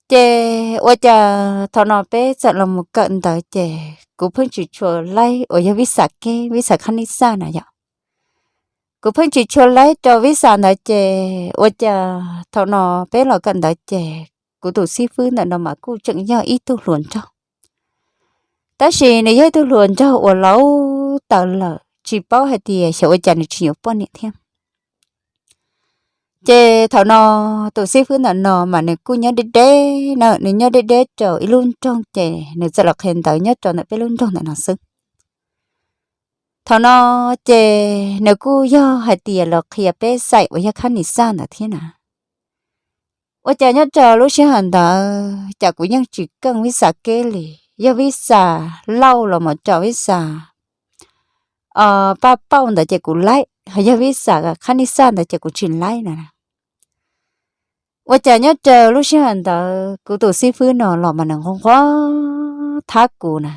Ces ua cas thaum no peb txawm los mus kawm ntawv ces kuv pheej tsis tshua laib uas yog vij xam keb, vij xam khab nij xaj na yom. Kuv pheej tsis tshua laib rau vij xam ntawd ces ua cas thaum no peb los kawm ntawv ces kuv tus xib fwb ntawm no mas kuj tseem yog ib tug hluas nraug. Tab sis nws yog ib tug hluas nraug uas laus tawv lawm tsis paub hais tias xyov ua cas nws tsis yuav poj niam thiab. Ces thaum no tus xib fwb ntawm no mas nws kuj nyob deb deb na, nws nyob deb deb rau ib lub nroog ces nws txawm los qhia ntawv nyob rau ntawm peb lub nroog ntawm no xwb. Thaum no ces nws kuj yog hais tias los qhia peb xaim uas yog khab nij xaj ntawd thiab na. Ua cas nyob rau lub sij hawm ntawd cas kuv yeej tsis keej vij xam keb li. Yog vij xam lauj los mus rau vij xam paj pauj ntawd ces kuv laib, ho yog vij xam khab nij xaj ntawd ces kuv tsis laib na. Ua cas nyob rau lub sij hawm ntawd kuv tus xib fwb no los mas nws nquag nquag thab kuv na.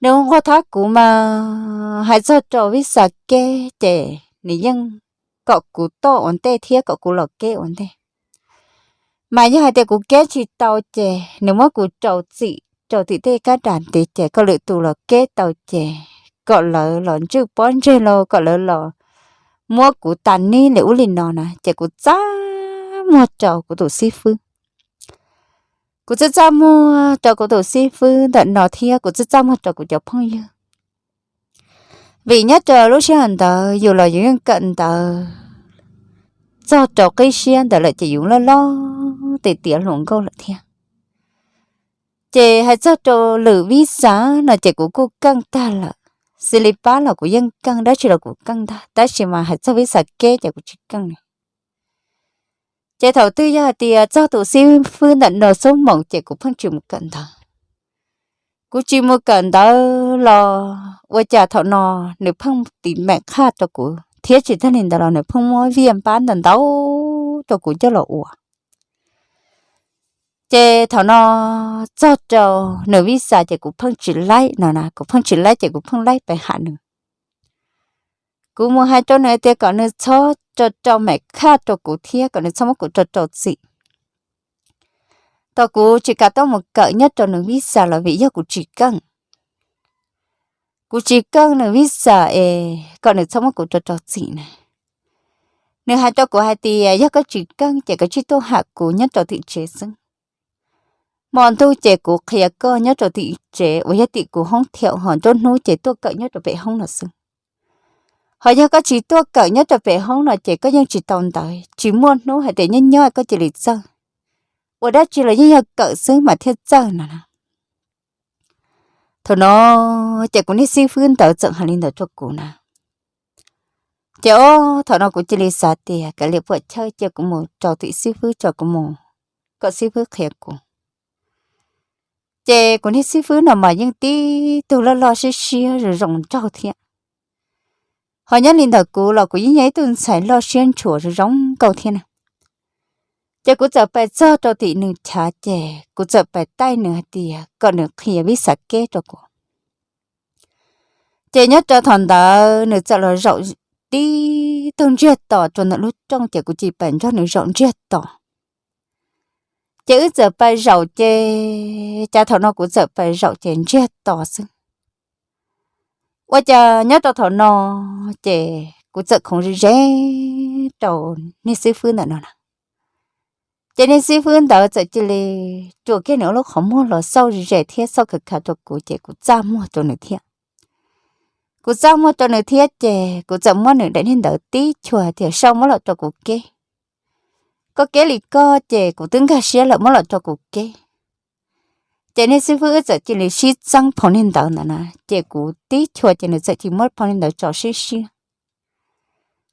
Nws nquag nquag thab kuv mas hais txog rau vij xam keb ces nws yeej kom kuv tuaj ua ntej thiab kom kuv los keb ua ntej. Mas yog hais tias kuv keb tsis tau ces nws muab kuv rau txim rau tim tej kab das ntiv ces koj lwm tus los keb tau ces kom lawv los ntswj pob ntseg los kom lawv los muab kuv tas nib li ub li no na ces kuv txaj muag rau kuv tus xib fwb. Kuv txaj txaj muag rau kuv tus xib fwb ntawm no thiab kuv txaj txaj muag rau kuv cov phooj ywg. Vim nyob rau lub sij hawm ntawd yus los yus yeej kawm ntawv txog rau qib siab ntawd lawm ces yus loj loj tiav tiav hluas nkauj lawm thiab. Ces hais txog rau lwm vij xam no ces kuv kuj keej tag lawm. Xws li pab los kuv yeej keej, dab tsi los kuv keej ntag, tab sis mas hais txog vij xam keb ces kuv tsis keej li. Ces thaum twg yog hais tias txog tus xib fwb ntawm no xub moos ces kuv pheej tsis mus kawm ntawv. Kuv tsis mus kawm ntawv los ua cas thaum no nws pheej tiv meem qhaj rau kuv thiab tsis tag li ntawd los nws pheej muab viaj npab ntau ntau rau kuv coj los ua. Ces thaum no txog rau nws vij xam ces kuv pheej tsis laib no na, kuv pheej tsis laib ces kuv pheej laib pes ham nws. Kuv mus hais rau nws tias kom nws txhob rau rau meem qhaj rau kuv thiab kom nws txhob muab kuv rau rau txim. Tau kuv tsis kam tuaj mus kawm nyob rau nws vij xam los vim yog kuv tsis keej. Kuv tsis keej nws vij xam es kom nws txhob muab kuv rau rau txim na. Nws hais rau kuv hais tias yog koj tsis keej ces koj tsij tuaj ham kuv nyob rau tim tsev xwb. Hmo ntuj ces kuv qhia koj nyob rau tim tsev uas yog tim kuv hoob thiaum, ho nruab hnub ces tuaj kawm nyob rau pem hoob no xwb. Ho yog koj tsis tuaj kawm nyob rau pem hoob no ces koj yeej tsis tau ntawv, tsis muaj hnub hais tias nyob nyob koj cia li txawj. Ua dab tsi los yeej yog kawm xwb mas thiaj txawj no na. Thaum no ces kuv niag xib fwb ntawd txawm hais li ntawd rau kuv na. Ces ob thaum no kuv cia li xav tias kav liam puam chawj cia kuv mus rau tim xib fwb tso kuv mus kom xib fwb qhia kuv. Ces kuv niag xib fwb no mas yeej tib tug loj loj siab siab zoo zoo nraug thiab. Ho nyob li ntawm kuv los kuv yeej yog ib tug ntxhais loj siab ntshua zoo zoo nkauj thiab na. Ces kuv txawm pais txog rau tim nws chav ces kuv txawm pais taij nws hais tias kom nws qhia vij xam keb rau kuv. Ces nyob rau thaum ntawd nws txawm los zaum tib tug ntsiag to rau ntawm lub rooj ces kuv cia li pais nrog nws zaum ntsiag to. Ces wb txawm pais zaum ces cas thaum no kuv txawm pais zaum ces ntsiag to xwb. Ua cas nyob rau thaum no ces kuv txawm khoov ze ze rau niag xib fwb ntawm no na. Ces niag xib fwb ntawd txawm cia li rua kiag nws lub qhov muag los xauj ze ze thiab xauj khav khav rau kuv ces kuv txaj muag rau nws thiab. Kuv txaj muag rau nws thiab ces kuv txawm muab nws daim niag ntawv tib chua tias sau muab los rau kuv keb. Koj keb li koj ces kuv twb nkag siab lawm, muab los rau kuv keb. Ces niag xib fwb wb txawm cia li sib txeeb phau niag ntawv ntawd na, ces kuv tib chua ces nws txawm cia li muab phau niag ntawv tso siab siab.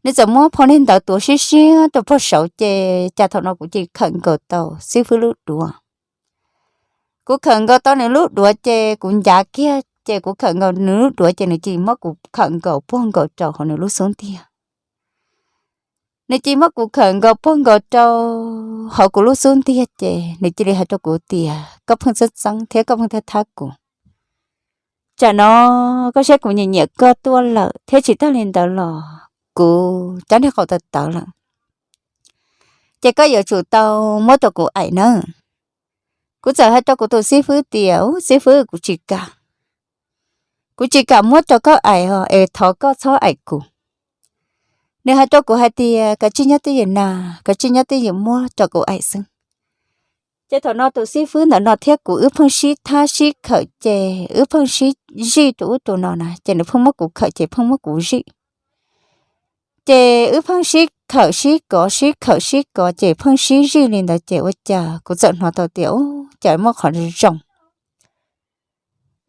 Nws txawm muab phau niag ntawv tuav siab siab rau pog saud ces cas thaum no kuv cia li khawm nkaus tau xib fwb lub duav. Kuv khawm nkaus tau nws lub duav ces kuv ncav kiag ces kuv khawm nkaus nws lub duav ces nws cia li muab kuv khawm nkaus puag nkaus rau hauv nws lub xub ntiag. Nws cia li muab kuv khawm nkaus puag nkaus rau hauv kuv lub xub ntiag ces nws cia li hais rau kuv tias koj pheej txeeb txeeb thiab koj pheej thab thab kuv. Tsam no koj saib kuv nyiam nyiam koj tuaj lawm thiab tsis tag li ntawd los kuv cov niag qau tawv tawv lawm, ces koj yuav tsum tau muab rau kuv aim nawb. Kuv txawm hais rau kuv tus xib fwb tias, Ub, xib fwb, kuv tsis kam, kuv tsis kam muab rau koj aim os, es thov koj txhob aim kuv. Nws hais rau kuv hais tias, Kav tsij nyob twj ywm na, kav tsij nyob twj ywm, muab rau kuv aim xwb. Ces thaum no tus xib fwb ntawm no thiab kuv wb pheej sib thab sib khawm ces wb pheej sib zij rau ub rau no na, ces nws pheej muab kuv khawm ces pheej muab kuv zij. Ces wb pheej sib khawm sib kov, sib khawm sib kov ces pheej sib zij li ntawd ces ua cas kuv txawm hnov tau tias, Ub, cas muaj qhov zoo,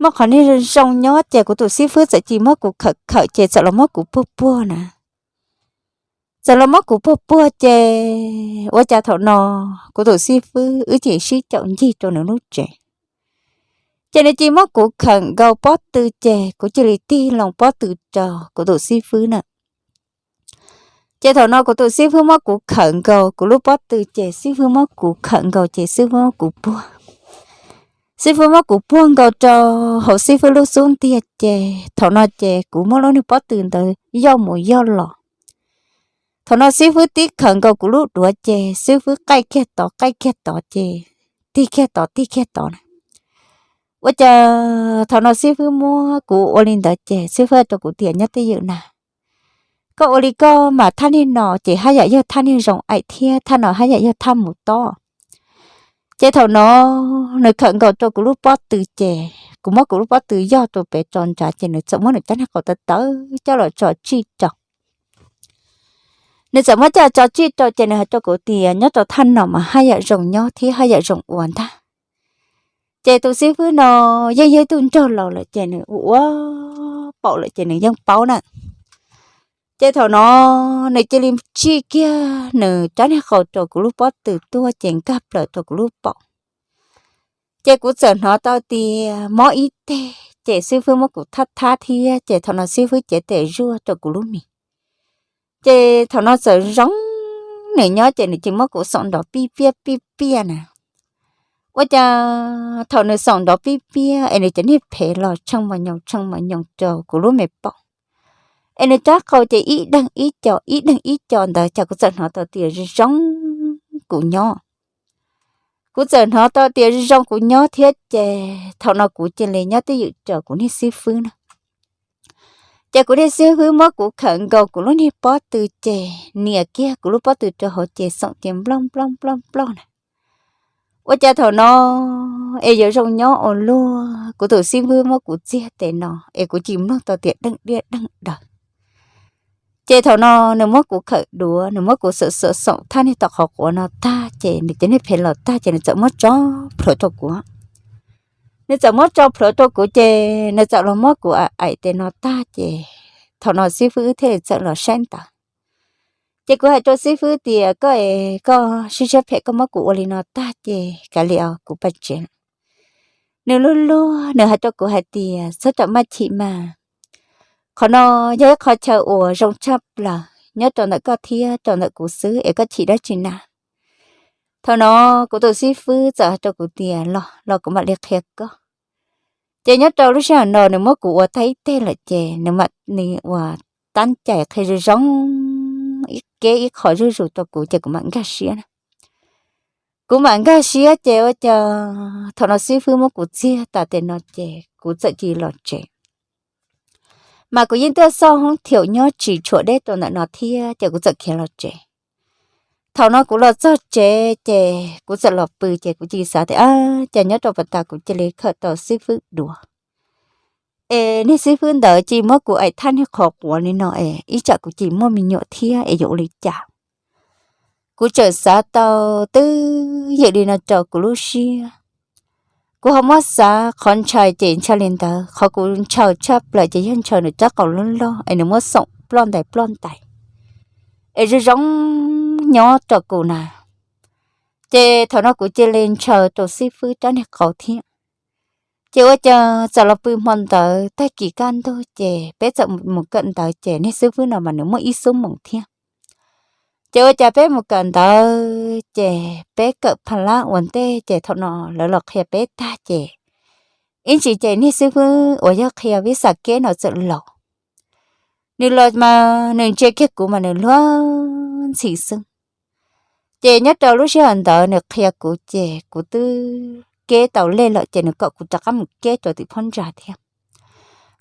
muaj qhov niag zoo nyob. Ces kuv tus xib fwb txawm cia li muab kuv khawm khawm ces txawm los muab kuv puag puag na. Txawm los muab kuv puag puag ces ua cas thaum no kuv tus xib fwb wb cia li sib caum ncig rau nws lub tsev. Ces nws cia li muab kuv khawm nkaus pob tw ces kuv cia li tig loo pob tw rau kuv tus xib fwb na. Ces thaum no kuv tus xib fwb muab kuv khawm nkaus kuv lub pob tw ces xib fwb muab kuv khawm nkaus ces xib fwb muab kuv puag. Xib fwb muab kuv puag nkaus rau hauv xib fwb lub xub ntiag ces thaum no ces kuv muab lub niag pob tw ntawd yoj mus yoj los. Thaum no xib fwb tib khawm nkaus kuv lub duav ces xib fwb qaij kiag tod qaij kiag tod ces tig kiag tod tig kiag tod na. Ua cas thaum no xib fwb muab kuv ua li ntawd ces xib fwb hais rau kuv tias, Nyob twj ywm na, koj ua li koj mas thaj niag no ces haj yam yog thaj niag zoo aim thiab thaj no haj yam yog thaj mus tob. Ces thaum no nws khawm nkaus rau kuv lub pob tw ces kuv muab kuv lub pob tw yoj rau pem tso nrad ces nws txawm muab nws rab niag qau tawv tawv coj los tso tsij rau. Nws txawm muab coj tso tsij rau ces nws hais rau kuv tias, Nyob rau thaj no mas haj yam zoo nyob thiab haj yam zoo ua ntag. Ces tus xib fwb no yeej yog ib tug nraug laus lawm ces nws ua ua paum lawm ces nws yeej paub na. Ces thaum no nws cia li tsij kiag nws rab niag qau rau kuv lub pob tw tuaj ces nkag plaws rau kuv lub paum. Ces kuv txawm hnov tau tias mob ib teg ces xib fwb muab kuv thab thab thiab ces thaum no xib fwb cev tes zuaj rau kuv lub mis. Ces thaum no txawm zoo nws nyob ces nws cia li muab kuv xoom nrov pij piaj pij piaj na. Ua cas thaum nws xoom nrov pij piaj es nws cov niag phev los tshee mos nyoos tshee mos nyoos rau kuv lub me paum, es nws rab qau ces ib deeg ib co ib deeg ib co ntawd ces kuv txawm hnov tau tias zoo zoo kuv nyob. Kuv txawm hnov tau tias zoo zoo kuv nyob thiab ces thaum no kuv cia li nyob twj ywm rau kuv niag xib fwb na. Ces kuv niag xib fwb muab kuv khawm nkaus kuv lub niag pob tw ces nias kiag kuv lub pob tw rau hauv ces xoom ces nploj nploj nploj nploj na. Ua cas thaum no es yuav zoo nyob ua luaj, kuv tus xib fwb muab kuv txiag tes no es kuv cia li mloog tau tias deej diaj deej daws. Ces thaum no nws muab kuv khawm duav, nws muab kuv xawm xawm xoom thaj niag tom qhov quav no tag ces nws cov niag phev los tag ces nws txawm muab tso plhuav rau kuv. Nws txawm muab tso plhuav rau kuv ces nws txawm los muab kuv aim tes no tag ces thaum no xib fwb wb thiaj li txawm los saib ntawv. Ces kuv hais rau xib fwb tias, Koj es koj sib siab phem koj muab kuv ua li no tag ces kav liam kuv pais tsev lawm. Nws luag luag nws hais rau kuv hais tias, Txhob ram maj chim mas, qhov no yog ib qho chaw uas zoo tshaj plaws nyob rau ntawm koj thiab rau ntawm kuv xwb es koj chim dab tsi na? Thaum no kuv tus xib fwb txawm hais rau kuv tias, Los los kuv mam li qhia koj. Ces nyob rau lub sij hawm no nws muab kuv ua tag ib teg lawm ces nws mam li ua tab cais qhia zoo zoo ib keb ib qho zuj zus rau kuv ces kuv mam nkag siab na. Kuv mam nkag siab ces ua cas thaum no xib fwb muab kuv txiag tas tes no ces kuv txawm cia li los tsev. Mas kuv yeej tuaj xauj hoob thiaum nyob tsis tshuam deb rau ntawm no thiab ces kuv txawm khiav los tsev. Thaum no kuv los txog tsev ces kuv txawm los pw ces kuv cia li xav tias, Ab, cas nyob rau pas tas kuv cia li khawm tau xib fwb duav es niag xib fwb ntawd cia li muab kuv aim thaj niag qhov quav li no es ib tsam kuv cia li muaj me nyuam thiab es yuav ua li cas? Kuv txawm xav tau twb ywm li no rau kuv lub siab. Kuv ho muab xav qhov ntshai ces ntshai li ntawd, qhov kuv ntshaw tshaj plaws ces yog ntshaw nws rab qau loj loj es nws muab xoom ploj ntais ploj ntais es zoo zoo nyob rau kuv na. Ces thaum no kuv cia li ntshaw rau xib fwb rab niag qau thiab. Ces ua cas txawm los pw hmo ntawd tag kis kaj ntug ces peb txawm mus kawm ntawv ces niag xib fwb no mas nws muaj ib xuab moos thiab. Ces ua cas peb mus kawm ntawv ces peb kawm pha lab ua ntej ces thaum no lawv los qhia peb tag ces ib ntsis ces niag xib fwb uas yog qhia vib xa keb no txawm los. Nws los mas nws ntsia kiag kuv mas nws luag ntxhi xwb. Ces nyob rau lub sij hawm ntawd nws qhia kuv ces kuv twb keb tau lej lawm ces nws kom kuv rov qab mus keb rau tim phab ntsa thiab,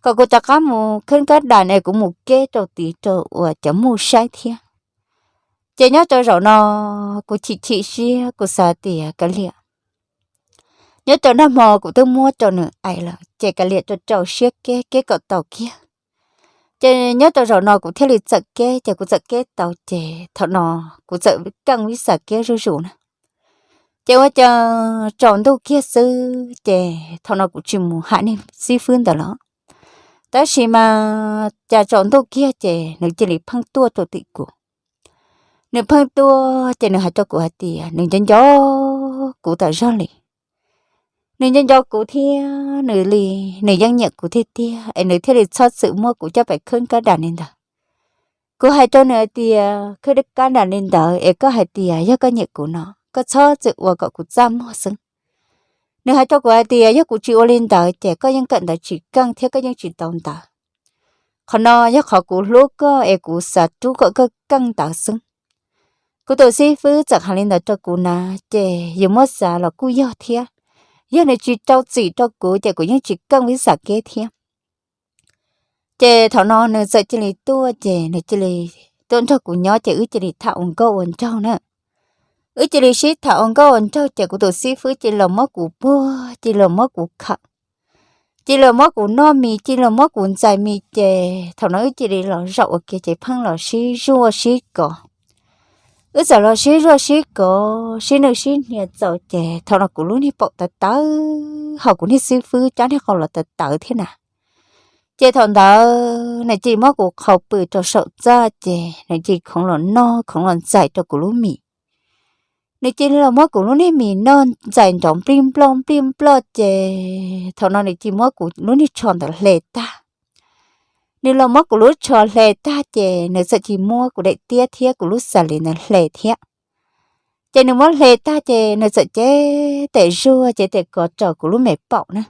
kom kuv rov qab mus khwb kab dam es kuv mus keb rau tim rau uas cov muj saib thiab. Ces nyob rau zaum no kuv chim chim siab, kuv xav tias kav liam, nyob rau nag hmo kuv twb muab rau nws ais lawm ces kav liam rau rau siab keb, keb kom tau kiag. Ces nyob rau zaum no kuv thiaj li txawm keb, ces kuv txawm keb tau ces thaum no kuv txawm keej vib xas keb zuj zus na. Ces ua cas tsaus ntuj kiag xwb ces thaum no kuv tsis mus hais niag xib fwb ntawd los, tab sis mas cas tsaus ntuj kiag ces nws cia li pheej tuaj rau tim kuv. Nws pheej tuaj ces nws hais rau kuv hais tias nws nco nco kuv tas zog li. Nws nco nco kuv thiab nws li, nws yeej nyiam kuv tiag tiag es nws thiaj li txhob txwm muab kuv coj pem khwb kab dam li ntawd. Kuv hais rau nws hais tias khwb kab dam li ntawd es koj hais tias yog koj nyiam kuv no koj txhob txwm ua kom kuv txaj muag xwb. Nws hais rau kuv hais tias yog kuv tsis ua li ntawd ces koj yeej kawm ntawv tsis keej thiab koj yeej tsis tau ntawv. Qhov no yog qhov kuv hlub koj es kuv xav rub kom koj keej ntawd xwb. Kuv tus xib fwb txawm hais li ntawd rau kuv na, ces yus muab xav los kuj yog thiab. Yog nws tsis rau txim rau kuv ces kuv yeej tsis keej vib xas keb thiab. Ces thaum no nws txawm cia li tuaj ces nws cia li tuaj nrog kuv nyob ces wb cia li tham ua nkauj ua nraug na. Wb cia li sib tham ua nkauj ua nraug ces kuv tus xib fwb cia li los muab kuv puag, cia li los muab kuv khawm, cia li los muab kuv noj mis, cia li los muab kuv ntxais mis ces thaum no wb cia li los zaum ua ke ces pheej los sib zuaj sib kov. Wb txawm los sib zuaj sib kov sib nwj sib hnia txaus ces thaum no kuv lub niag paum tawv tawv, ho kuv niag xib fwb rab niag qau los tawv tawv thiab na. Ces thaum ntawd nws cia li muab kuv qhau pw rau saum txaj ces nws cia li khoov los noj khoov los ntxais rau kuv lub mis. Nws cia li los muab kuv lub niag mis noj ntxais nrov nplij nploj nplij nploj ces thaum no nws cia li muab kuv lub niag tsho ntawd hle tag. Nws los muab kuv lub tsho hle tag ces nws txawm cia li muab kuv daim tiab thiab kuv lub xas li ntawd hle thiab. Ces nws muab hle tag ces nws txawm cev tes zuag cev tes kov rau kuv lub me paum na.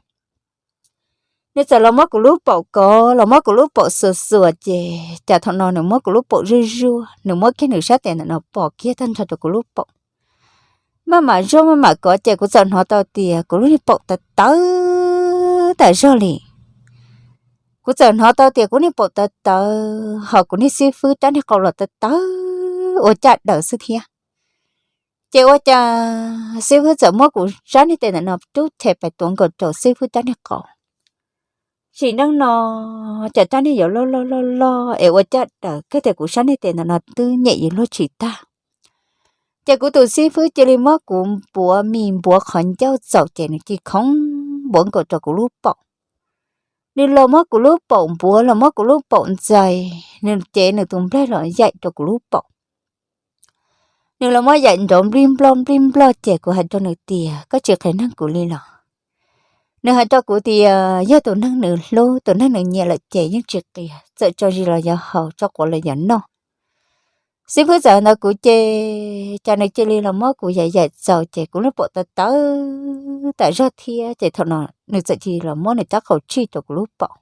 Nws txawm los muab kuv lub paum kov, los muab kuv lub paum xuas xuas ces cas thaum no nws muab kuv lub paum zuaj zuaj, nws muab kiag nws sab tes ntawm no pom kiag tag nrho rau kuv lub paum. Maj mam zuaj maj mam kov ces kuv txawm hnov tau tias kuv lub niag paum tawv tawv tas zog li. Kuv txawm hnov tau tias kuv niag paum tawv tawv, ho kuv niag xib fwb rab niag qau los tawv tawv ua caj daws xwb thiab. Ces ua cas xib fwb txawm muab kuv sab niag tes ntawm no rub rhe pais tuav nkaus rau xib fwb rab niag qau. Sim neej no cas rab niag yuav loj loj loj loj es ua caj daws kawg tias kuv sab niag tes ntawm no twb nyem yuav luag tsis tag. Ces kuv tus xib fwb cia li muab kuv npuav mis npuav qhov ncauj txaus ces nws cia li khoov npuav nkaus rau kuv lub paum. Nws los muab kuv lub paum npuav los muab kuv lub paum ntxais, nws cev nws tus nplaig los yaim rau kuv lub paum. Nws los muab yaim nrov nplij nploj nplij nploj ces kuv hais rau nws tias koj tsis qhia neeg kuv li los? Nws hais rau kuv tias yog tus neeg nws hlub tus neeg nws nyiam lawm ces yeej tsis qhia, txawm tso zis los yuav haus, tso quav los yuav noj. Xib fwb txawm ntawd kuv ces cas nws cia li los muab kuv yaim yaim txaus ces kuv lub paum tawv tawv tas zog thiab ces thaum no nws txawm cia li los muab nws rab qau tsij rau kuv lub paum.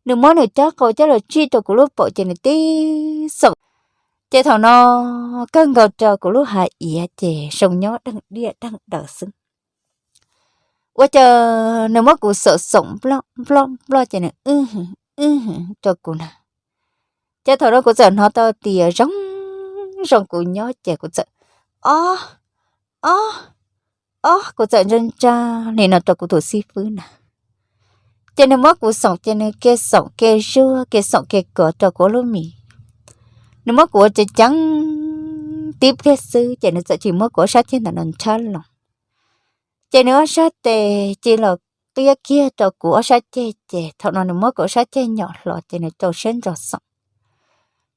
Nws muab nws rab qau coj los tsij rau kuv lub paum ces nws tib xoom, ces thaum no kawg nkaus rau kuv lub hav iav ces zoo nyob deeg diaj deeg daws xwb. Ua cas nws muab kuv xoom xoom nploj nploj nploj ces nws wj hwv wj hwv rau kuv na. Ces thaum no kuv txawm hnov tau tias zoo zoo kuv nyob ces kuv txawm ob ob ob, kuv txawm ntsa ntsa li no rau kuv tus xib fwb na. Ces nws muab kuv xoom ces nws ke xoom ke zuag ke xoom ke kov rau kuv lub mis. Nws muab kuv ua ceev ceev tib pliag xwb ces nws txawm cia li muab kuv ob sab ceg ntawm no ntshab los. Ces nws ob sab tes cia li los qiab kiag rau kuv ob sab ceg ces thaum no nws muab kuv ob sab ceg nyom hlo ces nws rau siab ntso xoom.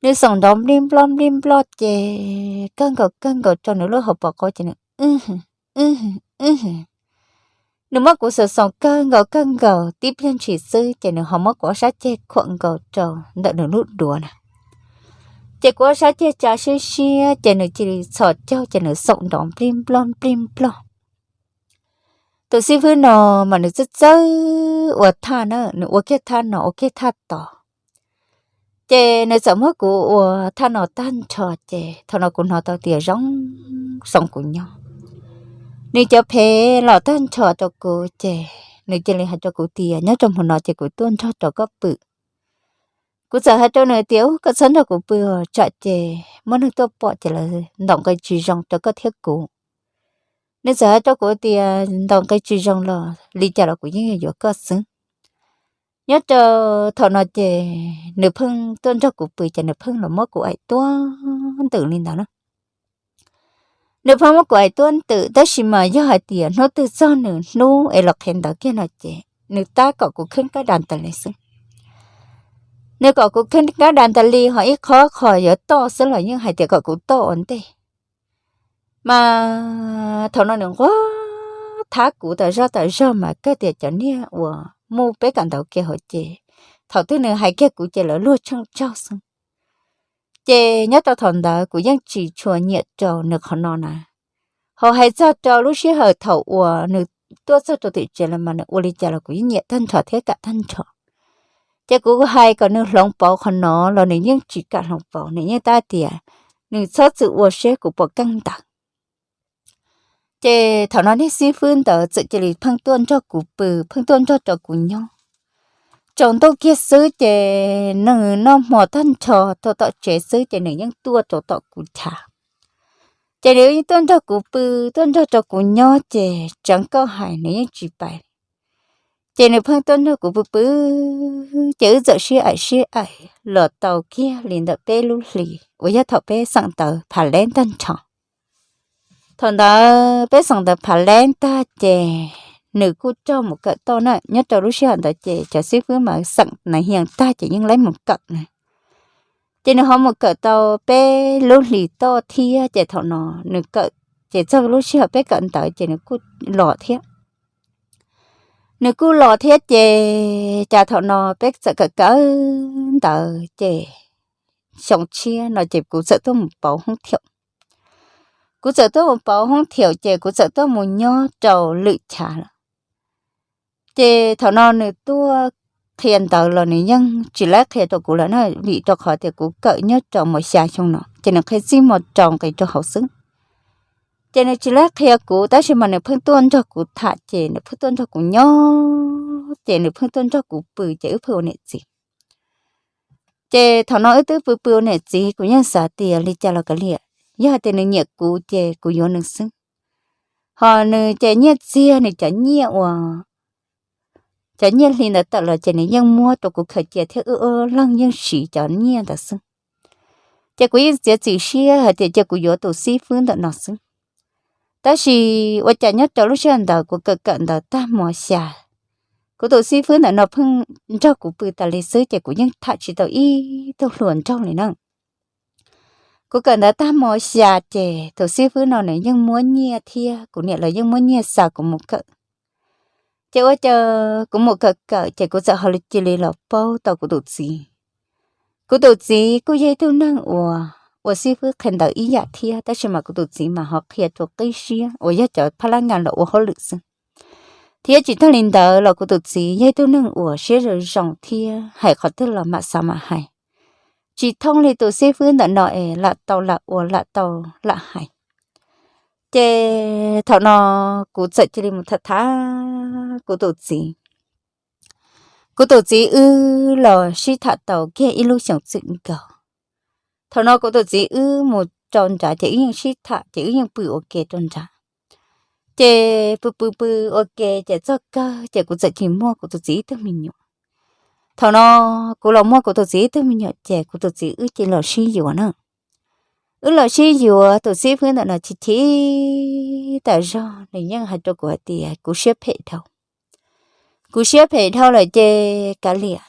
Nws xoom nrov nplij nploj nplij nploj ces kawg nkaus kawg nkaus rau nws lub hauv paus qau ces nws wj hwv wj hwv wj hwv. Nws muab kuv xoom xoom kawg nkaus kawg nkaus tib pliag ntshis xwb ces nws ho muab kuv ob sab ceg khuam nkaus rau ntawm nws lub duav na. Ces kuv ob sab ceg tsa siab siab ces nws cia li txhos caug ces nws xoom nrov nplij nploj nplij nploj. Tus xib fwb no mas nws txawj txawj ua thaj na, nws ua kiag thaj no ua kiag thaj tod. Ces nws txawm muab kuv ua thaj no tag nrho ces thaum no kuv hnov tau tias zoo zoo kuv nyob. nws cov phev los tag nrho rau kuv ces nws cia li hais rau kuv tias nyob rau hmo no ces kuv tuaj nrog rau koj pw. Kuv txawm hais rau nws tias, Ub, koj txhob nrog kuv pw os, tsam ces muaj neeg tuaj pom ces lawv ntaus nqi tsis zoo rau koj thiab kuv. Nws txawm hais rau kuv tias, Ntaus nqi tsis zoo los li cas los kuv yeej yuav yuav koj xwb. Nyob rau thaum no ces nws pheej tuaj nrog kuv pw ces nws pheej los muab kuv aim tuab ntwm li ntawd na. Nws pheej muab kuv aim tuab ntwm tab sis mas yog hais tias hnub twg txog nws hnub es los qhia ntawv kiag no ces nws tab kom kuv khwb kab da tas li xwb. Nws kom kuv khwb kab da tas li ho ib qho qho yuav toj xwb los yeej hais tias kom kuv toj ua ntej. Mas thaum no nws nquag thab kuv tas zog tas zog mas kawg tias cov niag uas mus peb kawm ntawv kiag hauv ces thaum twg nws hais kiag kuv ces lawv luag tsheej tsaug xwb. Ces nyob rau thaum ntawd kuv yeej tsis tshua nyiam rau nws qhov no na. Ho hais txog rau lub sij hawm thaum uas nws tuaj txog rau tim tsev los mas nws ua li cas los kuv yeej nyiam tag nrho thiab kam tag nrho. Ces kuv hais kom nws hloov pauv qhov no los nws yeej tsis kam hloov pauv, nws yeej tab tias nws txhob txwm ua seb kuv puas keej ntawd. Ces thaum no niag xib fwb ntawd txawm cia li pheej tuaj nrog kuv pw, pheej tuaj nrog rau kuv nyob. Tsaus ntuj kiag xwb ces nws noj hmo tag nrho tuaj tom tsev xwb ces nws yeej tuaj rau tom kuv chav. Ces nws yeej tuaj nrog kuv pw, tuaj nrog rau kuv nyob ces tseev koj hais nws yeej tsis pais. Ces nws pheej tuaj nrog kuv pw pw, ces wb txawm sib aim sib aim los tau kiag li ntawm peb lub hlis uas yog thaum peb xeem ntawv phav leb tag nrho. Thaum ntawd peb xeem ntawv phav leb tag ces nws kuj raug mus kawm toj na. Nyob rau lub sij hawm ntawd ces cov xib fwb mas xeem nas hias tag ces yeej laib mus kawm na. Ces nws ho mus kawm tau peb lub hlis toj thiab ces thaum no nws kawm, ces txog lub sij hawm peb kawm ntawv ces nws kuj los thiab. Nws kuj los thiab ces cas thaum no peb txawm kawm kawm ntawv ces xyoo tshiab no ces kuv txawm tuaj mus pauv hoob thiaum. Kuv txawm tuaj mus pauv hoob thiaum ces kuv txawm tuaj mus nyob rau lwm chav lawm. Ces thaum no nws tuaj qhia ntawv los nws yeej tsis laib qhia rau kuv lawm na, vim rau qhov tias kuv kawm nyob rau mos xya xyoo no ces nws qhia txij mos rau nqis rau hauv xwb. Ces nws tsis laib qhia kuv tab sis mas nws pheej tuaj nrog kuv tham ces nws pheej tuaj nrog kuv nyob ces nws pheej tuaj nrog kuv pw ces wb pheej ua niam txiv. Ces thaum no wb twb pw pw ua niam txiv kuv yeej xav tias li cas los kav liam, yog hais tias nws nyiam kuv ces kuv yuav nws xwb. Ho nws ces nyiaj txiag nws cov nyiaj uas cov nyiaj hli ntawd tawm los ces nws yeej muab rau kuv khaws cia thiab wb ob leeg yeej siv cov nyiaj ntawd xwb. Ces kuv yeej txiav txim siab hais tias cia kuv yuav tus xib fwb ntawm no xwb. Tab sis ua cas nyob rau lub sij hawm ntawd kuv kawm kawm ntawv tag mos xya, kuv tus xib fwb ntawm no pheej nrog kuv pw tas li xwb ces kuv yeej tham tsis tau ib tug hluas nraug li na. Kuv kawm ntawv tag mos xya ces tus xib fwb no nws yeej muab nyiaj thiab kuv niam los yeej muab nyiaj xa kuv mus kawm. Ces ua cas kuv mus kawm kawm ces kuv txawm ho cia li los paub tau kuv tus txiv. Kuv tus txiv kuj yog ib tug neeg uas ua xib fwb qhia ntawv ib yam thiab tab sis mas kuv tus txiv mas ho qhia rau qib siab uas yog cov phab lab ngas los ua hauj lwm xwb. Thiab tsis tag li ntawd los kuv tus txiv yog ib tug neeg uas siab zoo zoo thiab hais qhov twg los mam xav mam hais, tsis thooj li tus xib fwb ntawm no es lam tau lam ua lam tau lam hais. Ces thaum no kuv txawm cia li mus tham tham kuv tus txiv. Kuv tus txiv wb los sib tham tau kiag ib lub xyoos txwm nkaus. Thaum no kuv tus txiv wb mus rau nrad ces wb yeej sib tham ces wb yeej pw ua ke rau nrad. Ces pw pw pw ua ke ces txog kawg ces kuv txawm cia li muaj kuv tus txiv ib tug me nyuam. Thaum no kuv los muaj kuv tus txiv ib tug me nyuam ces kuv tus txiv wb cia li los sib yuav na. Wb los sib yuav, tus xib fwb ntawm no chim chim tas zog, nws yeej hais rau kuv hais tias kuv siab phem dhau. Kuv siab phem dhau lawm ces kav liam.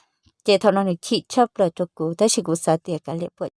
Ces thaum no nws chim tshaj plaws rau kuv tab sis kuv xav tias kav liam puas